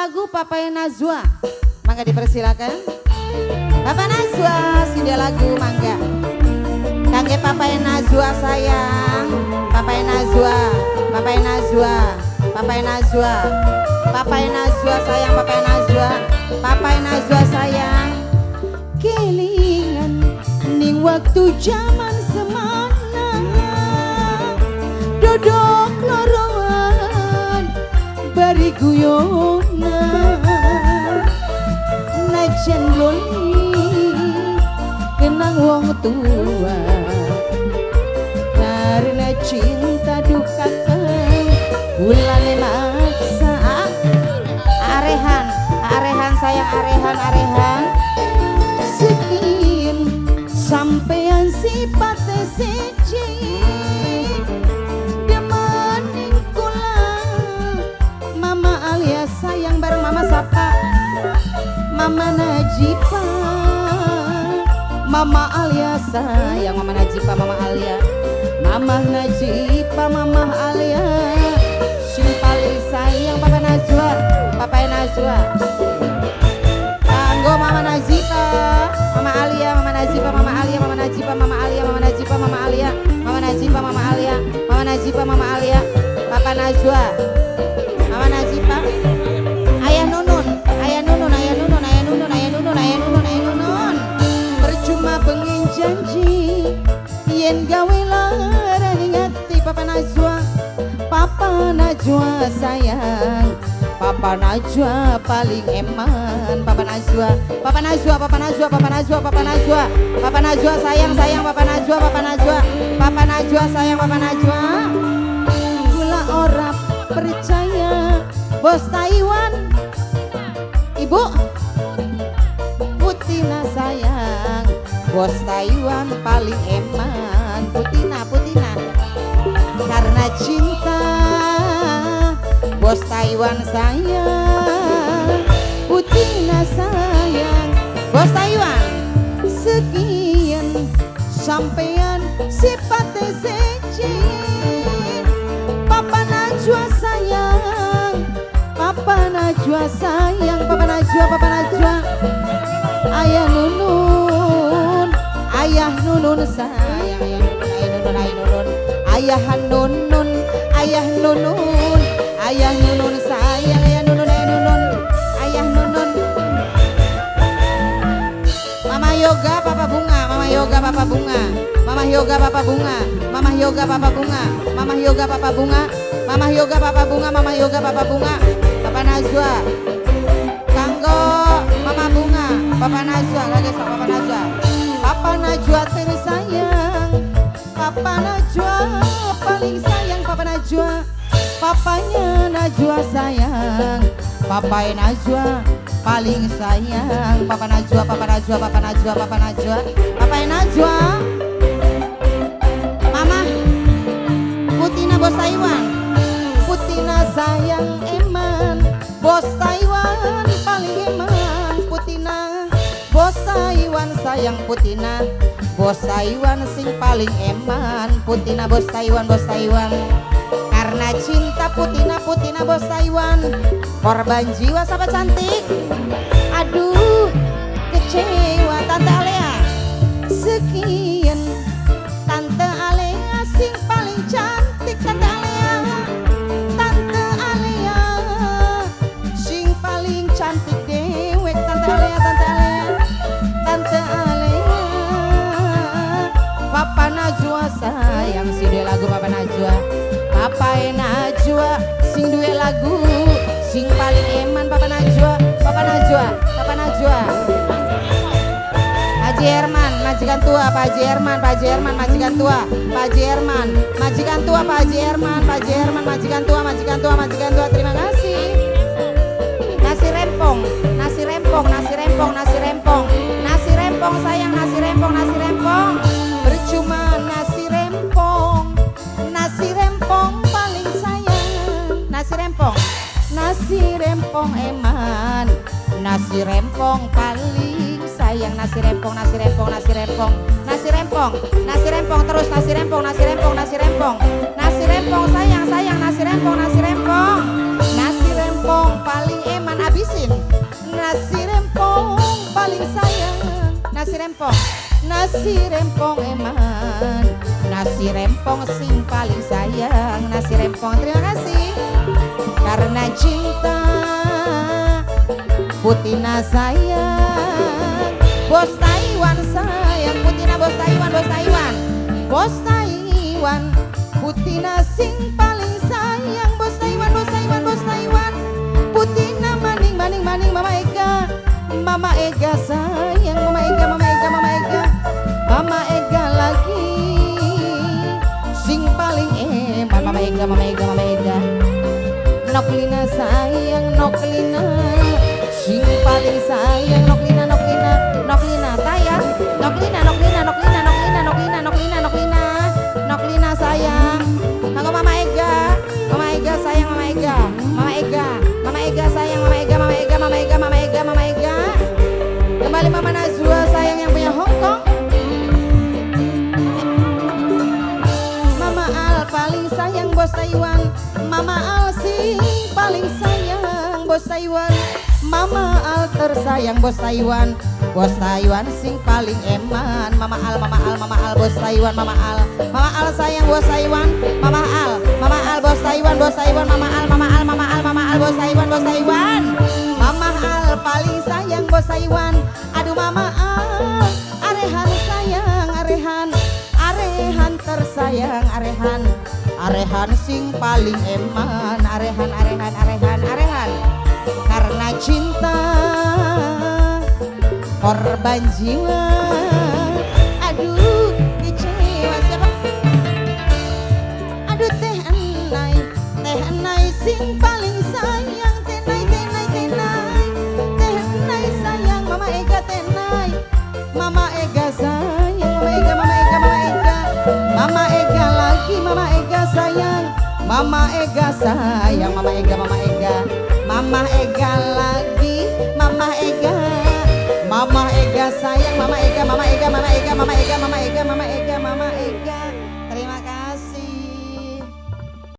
Lagu Papa Nazwa. Mangga dipersilakan. Papa Nazwa, sini lagu mangga. Kangge Papa Nazwa sayang. Papa Nazwa, Papa Nazwa, Papa Nazwa. Papa Nazwa sayang, Papa Nazwa. Papa Nazwa sayang. Kelingan ning waktu zaman semana, dodok loroan bari guyonan, najan loli kenang wong tua, karena cinta duka bulane maksa. Arehan, arehan sayang, arehan, arehan. Sekian sampean sipate siji, demening kula. Mama Alia sayang, bareng Mama sapa? Mama Najipa, Mama Alia sayang, Mama Najipa, Mama Alia, Mama Najipa, Mama Alia sing paling sayang. Papa Najwa, Papa Najwa. Kanggo Mama Nazifa, Mama Alia, Mama Nazifa, Mama Alia, Mama Nazifa, Mama Alia, Mama Nazifa, Mama Alia, Mama Nazifa, Mama Alia, Mama Nazifa, Mama Alia, Papa Najwa, Mama Nazifa, Ayah Nunun, Ayah Nunun, Ayah Nunun, Ayah Nunun, Ayah Nunun, Ayah Nunun, Ayah Nunun. Percuma bengi janji yen gawe lara ning ati. Papa Najwa, Papa Najwa sayang, Papa Najwa paling eman. Papa Najwa, Papa Najwa, Papa Najwa, Papa Najwa, Papa Najwa, Papa Najwa sayang, sayang Papa Najwa, Papa Najwa, Papa Najwa sayang, Papa Najwa. Kula ora percaya bos Taiwan. Ibu Putina sayang, bos Taiwan paling eman. Putina, Putina, karena cinta bos Taiwan sayang, Putina sayang, bos Taiwan. Sekian sampean sifate siji. Papa Najwa sayang, Papa Najwa sayang, Papa Najwa, Papa Najwa, Ayah Nunun, Ayah Nunun sayang, Ayah Nunun, Ayah Nunun, Ayah Nunun, Ayah Nunun, Ayah Nunun sayang, Ayah Nunun, Ayah Nunun, Ayah Nunun. Mama Yoga, Papa Bunga, Mama Yoga, Papa Bunga, Mama Yoga, Papa Bunga, Mama Yoga, Papa Bunga, Mama Yoga, Papa Bunga, Mama Yoga, Papa Bunga, Mama Yoga, Papa Bunga, Papa Najwa. Kanggo Mama Bunga, Papa Najwa, lagi sama Papa Najwa. Papa Najwa tersayang, Papa Najwa paling sayang, Papa Najwa, Papanya Najwa sayang, Papa Najwa paling sayang, Papa Najwa, Papa Najwa, Papa Najwa, Papa Najwa, Papa Najwa. Mama Putina bos Taiwan, Putina sayang eman, bos Taiwan paling eman. Putina, bos Taiwan sayang, Putina, bos Taiwan sing paling eman. Putina, bos Taiwan, bos Taiwan. Karena cinta Putina, Putina, bos Taiwan, korban jiwa siapa cantik. Aduh, kecewa Tante Alea. Sekian Tante Alea sing paling cantik. Tante Alea, Tante Alea sing paling cantik dewek. Tante Alea, Tante Alea, Tante Alea. Papa Najwa sayang, sing duwe lagu Papa Najwa, Papa Najwa sing duwe lagu sing paling eman. Papa Najwa, Papa Najwa, Papa Najwa. Haji Herman, majikan tua, Pak Haji Herman, Pak Haji Herman, majikan tua, Pak Haji Herman, majikan tua, Pak Haji Herman, Pak Haji Herman, majikan tua, majikan tua, majikan tua, terima kasih. Nasi rempong, nasi rempong, nasi rempong, nasi rempong, nasi rempong sayang, nasi rempong, nasi rempong. Percuma nasi rempong, nasi rempong paling sayang, nasi rempong, nasi rempong eman, nasi rempong paling sayang, nasi rempong, nasi rempong, nasi rempong, nasi rempong, nasi rempong terus, nasi rempong, nasi rempong, nasi rempong, nasi rempong sayang, sayang, nasi rempong, nasi rempong, nasi rempong paling eman. eman abisin. Nasi rempong paling sayang, nasi rempong, nasi rempong eman, nasi rempong sing paling sayang, nasi rempong. Terima kasih. Karena cinta Putina sayang, bos Taiwan sayang, Putina bos Taiwan, bos Taiwan, bos Taiwan, Putina sing paling sayang, bos Taiwan, bos Taiwan, bos Taiwan, Putina maning maning maning Mama Ega, Mama Ega sayang, Mama Ega, Mama Ega, Mama Ega, Mama Ega lagi sing paling eman, Mama Ega, Mama Ega, Mama Ega, Noklina sayang, Noklina sing paling sayang, Noklina, Noklina, Noklina tayang, Noklina, Noklina, Noklina, Noklina, Noklina, Noklina, Noklina, Noklina sayang. Kanggo Mama Ega, Mama Ega sayang, Mama Ega, Mama Ega, Mama Ega sayang, Mama Ega, Mama Ega, Mama Ega, Mama Ega, Mama Ega. Kembali Mama Nazwa sayang yang punya Hong Kong. Mama Al paling sayang bos Taiwan, Mama Al sing paling sayang bos Taiwan, Mama Al tersayang bos Taiwan, bos Taiwan sing paling eman, Mama Al, Mama Al, Mama Al bos Taiwan, Mama Al, Mama Al sayang bos Taiwan, Mama Al, Mama Al bos Taiwan, bos Taiwan, Mama Al, Mama Al, Mama Al, Mama Al bos Taiwan, bos Taiwan, Mama Al paling sayang bos Taiwan, aduh Mama Al, arehan sayang, arehan, arehan tersayang, arehan, arehan sing paling eman, arehan, arehan, arehan, arehan. Karena cinta korban jiwa, aduh kecewa siapa, aduh teh enai sing paling sayang, tenai, tenai, tenai, teh enai sayang, Mama Ega tenai, Mama Ega sayang, Mama Ega, Mama Ega, Mama Ega, Mama Ega lagi, Mama Ega sayang, Mama Ega sayang, Mama Ega, Mama Ega, Mama Ega